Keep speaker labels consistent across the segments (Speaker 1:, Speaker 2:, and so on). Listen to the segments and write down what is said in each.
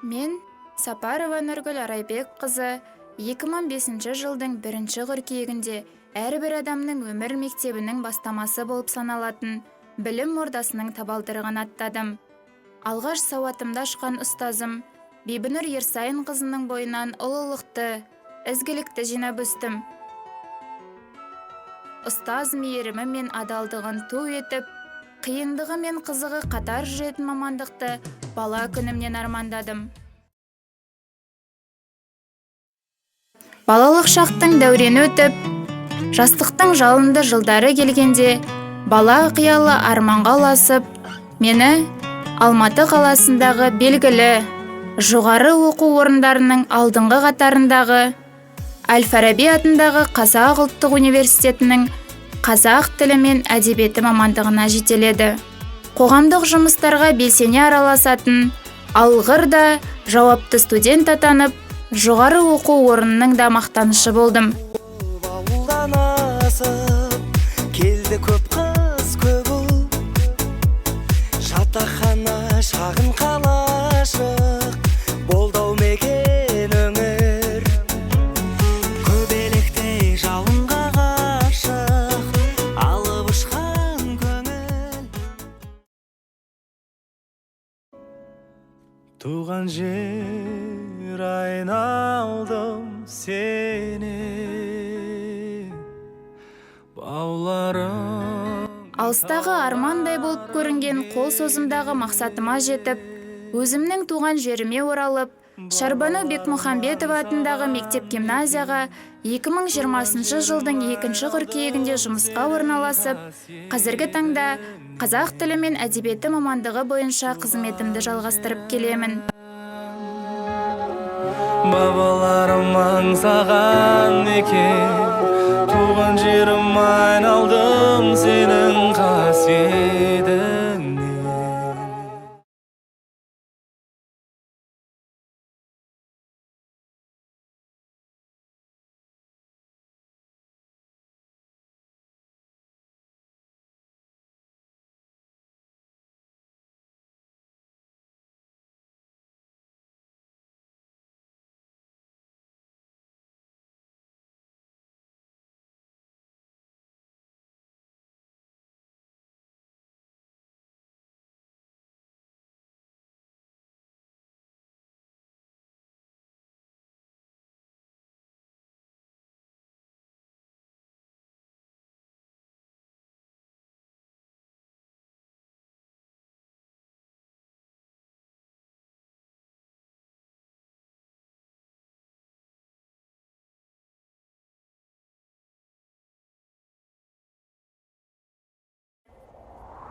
Speaker 1: Мен, Сапарова Нұргүл Арайбекқызы, 2005 жылдың 1 қыркүйегінде әрбір адамның өмір мектебінің бастамасы болып саналатын білім ордасының табалдырығын аттадым. Алғаш сауатымды ашқан ұстазым Бибінұр Ерсайынқызының бойынан ұлылықты, ізгілікті жинап өстім. Ұстаз мейірімі мен адалдығын ту етіп, қиындығы мен қызығы қатар жүретін мамандықты бала күнімнен армандадым. Балалық шақтың дәурені өтіп, жастықтың жалынды жылдары келгенде, бала қиялы арманға ұласып, мені Алматы қаласындағы белгілі жоғары оқу орындарының алдыңғы қатарындағы Әл-Фараби атындағы Қазақ ұлттық университетінің қазақ тілі мен әдебиеті мамандығына жетеледі. Қоғамдық жұмыстарға белсене араласатын, алғыр да жауапты студент атанып, жоғары оқу орнының да мақтанышы болдым.
Speaker 2: Ауылдан асып келді көп қыз, көп ұл. Жатақхана, шағын қалашық болды-ау мекен өңір. Көбелектей жалынға ғашық, алып ұшқан көңіл.
Speaker 3: Туған жер, айналдым сені, бауларым.
Speaker 1: Алыстағы армандай болып көрінген қол созымдағы мақсатыма жетіп, өзімнің туған жеріме оралып, Шарбану Бекмұхамбетова атындағы мектеп-гимназияға 2020 жылдың 2 қыркүйегінде жұмысқа орналасып, қазіргі таңда қазақ тілі мен әдебиеті мамандығы бойынша қызметімді жалғастырып келемін.
Speaker 3: Бабаларым аңсаған екен, туған жерім, айналдым сенің қасиетіңнен.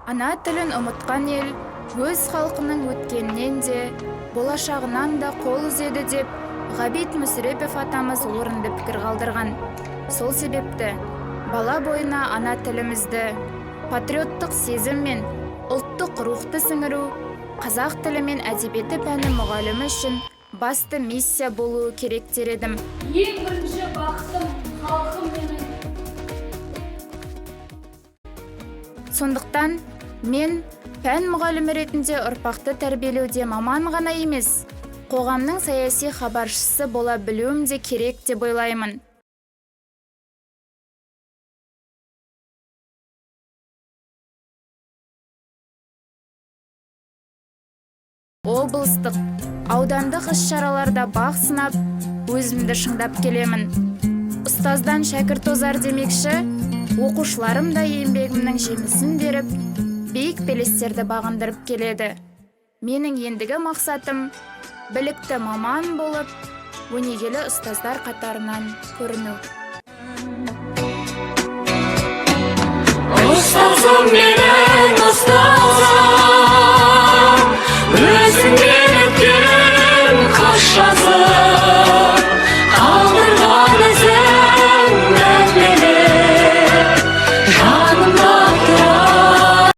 Speaker 1: Ана тілін ұмытқан ел өз халқының өткенінен де, болашағынан да қол үзеді деп Ғабит Мүсірепов атамыз орынды пікір қалдырған. Сол себепті бала бойына ана тілімізді, патриоттық сезім мен ұлттық рухты сіңіру қазақ тілі мен әдебиеті пәні мұғалімі үшін басты миссия болуы керек дер едім.
Speaker 4: Ең бірінші бақытым халқым менің.
Speaker 1: Сондықтан мен пән мұғалімі ретінде ұрпақты тәрбиелеуде маман ғана емес, қоғамның саяси хабаршысы бола білуім де керек деп ойлаймын. Облыстық, аудандық іс-шараларда бақ сынап, өзімді шыңдап келемін. Ұстаздан шәкірт озар демекші, оқушыларым да еңбегімнің жемісін беріп, биік белестерді бағындырып келеді. Менің ендігі мақсатым білікті маман болып, өнегелі ұстаздар қатарынан көріну.
Speaker 3: Ұстазым менің.